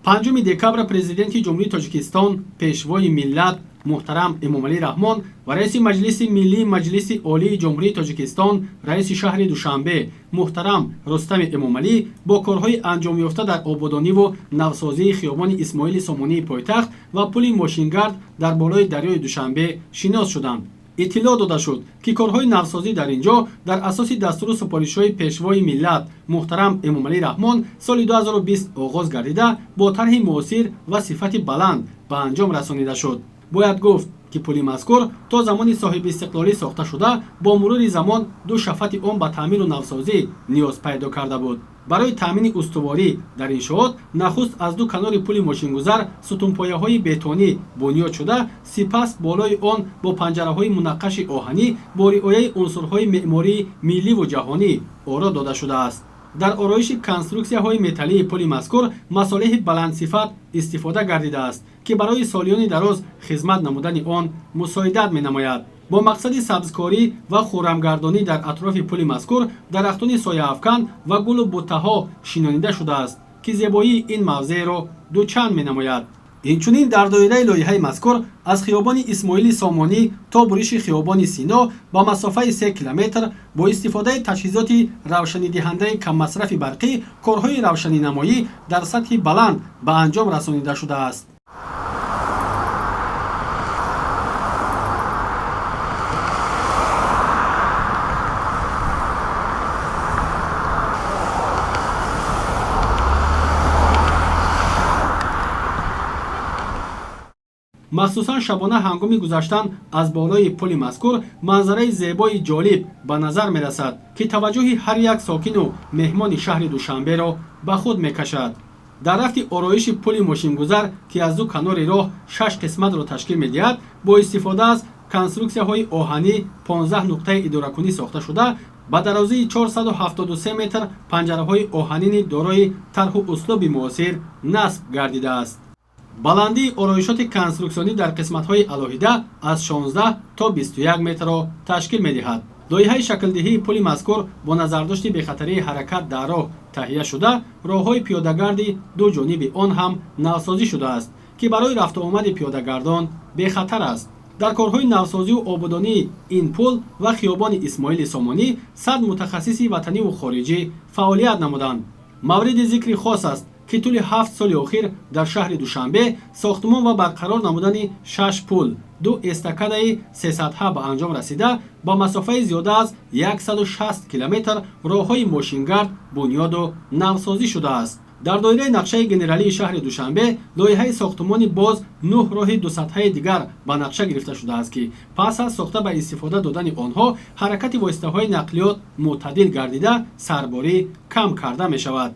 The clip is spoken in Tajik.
5 декабр Президенти Ҷумҳурии Тоҷикистон, Пешвои миллат муҳтарам Эмомалӣ Раҳмон ва раиси Маҷлиси Миллии Маҷлиси Олии Ҷумҳурии Тоҷикистон, раиси шаҳри Душанбе муҳтарам Рустами Эмомалӣ бо корҳои анҷомёфта дар ободониву навсозии хиёбони Исмоили Сомонии пойтахт ва пули мошингард дар болои дарёи Душанбе шинос шуданд. Иттилоъ дода шуд, ки корҳои навсозӣ дар ин ҷо дар асоси дастуру супоришҳои Пешвои миллат муҳтарам Эмомалӣ Раҳмон соли 2020 оғоз гардида, бо тарҳи муосир ва сифати баланд ба анҷом расонида шуд. Бояд гуфт, ки пули мазкур то замони соҳибистиқлолӣ сохта шуда, бо мурури замон ду шафати он ба таъмиру навсозӣ ниёз пайдо карда буд. Барои таъмини устуворӣ дар иншоот нахуст аз ду канори пули мошингузар сутунпояҳои бетонӣ бунёд шуда, сипас болои он бо панҷараҳои мунаққаши оҳанӣ бо риояи унсурҳои меъмории милливу ҷаҳонӣ оро дода шудааст. Дар ороиши конструксияҳои металлии пули мазкур масолеҳи баландсифат истифода гардидааст, ки барои солиёни дароз хизмат намудани он мусоидат менамояд. Бо мақсади сабзкорӣ ва хуррамгардонӣ дар атрофи пули мазкур дарахтони сояафкан ва гулу буттаҳо шинонида шудааст, ки зебоии ин мавзеъро дучанд менамояд. Инчунин дар доираи лоиҳаи мазкур аз хиёбони Исмоили Сомонӣ то буриши хиёбони Сино ба масофаи 3 километр бо истифодаи таҷҳизоти равшанидиҳандаи каммасрафи барқӣ корҳои равшанинамоӣ дар сатҳи баланд ба анҷом расонида шудааст. Махсусан шабона ҳангоми гузаштан аз болои пули мазкур манзараи зебои ҷолиб ба назар мерасад, ки таваҷҷӯҳи ҳар як сокину меҳмони шаҳри Душанберо ба худ мекашад. Дар рафти ороиши пули мошингузар, ки аз ду канори роҳ шаш қисматро ташкил медиҳад, бо истифода аз конструксияҳои оҳанӣ 15 нуқтаи идоракунӣ сохта шуда, ба дарозии 473 метр панҷараҳои оҳанини дорои тарҳу услуби муосир насб гардидааст. Баландии ороишоти конструксионӣ дар қисматҳои алоҳида аз 16 то 21 метрро ташкил медиҳад. Лоиҳаи шаклдиҳии пули мазкур бо назардошти бехатарии ҳаракат дар роҳ таҳия шуда, роҳҳои пиёдагарди ду ҷониби он ҳам навсозӣ шудааст, ки барои рафтуомади пиёдагардон бехатар аст. Дар корҳои навсозию ободонии ин пул ва хиёбони Исмоили Сомонӣ 100 мутахассиси ватаниву хориҷӣ фаъолият намуданд. Мавриди зикри хос аст, ки тӯли 7 соли охир дар шаҳри Душанбе сохтмон ва барқарор намудани шаш пул, ду эстакадаи сесадҳа ба анҷом расида, ба масофаи зиёда аз 160 километр роҳҳои мошингард бунёду навсозӣ шудааст. Дар доираи нақшаи генералии шаҳри Душанбе лоиҳаи сохтмони боз нӯҳ роҳи дусатҳаи дигар ба нақша гирифта шудааст, ки пас аз сохта ба истифода додани онҳо ҳаракати воситаҳои нақлиёт мӯътадил гардида, сарборӣ кам карда мешавад.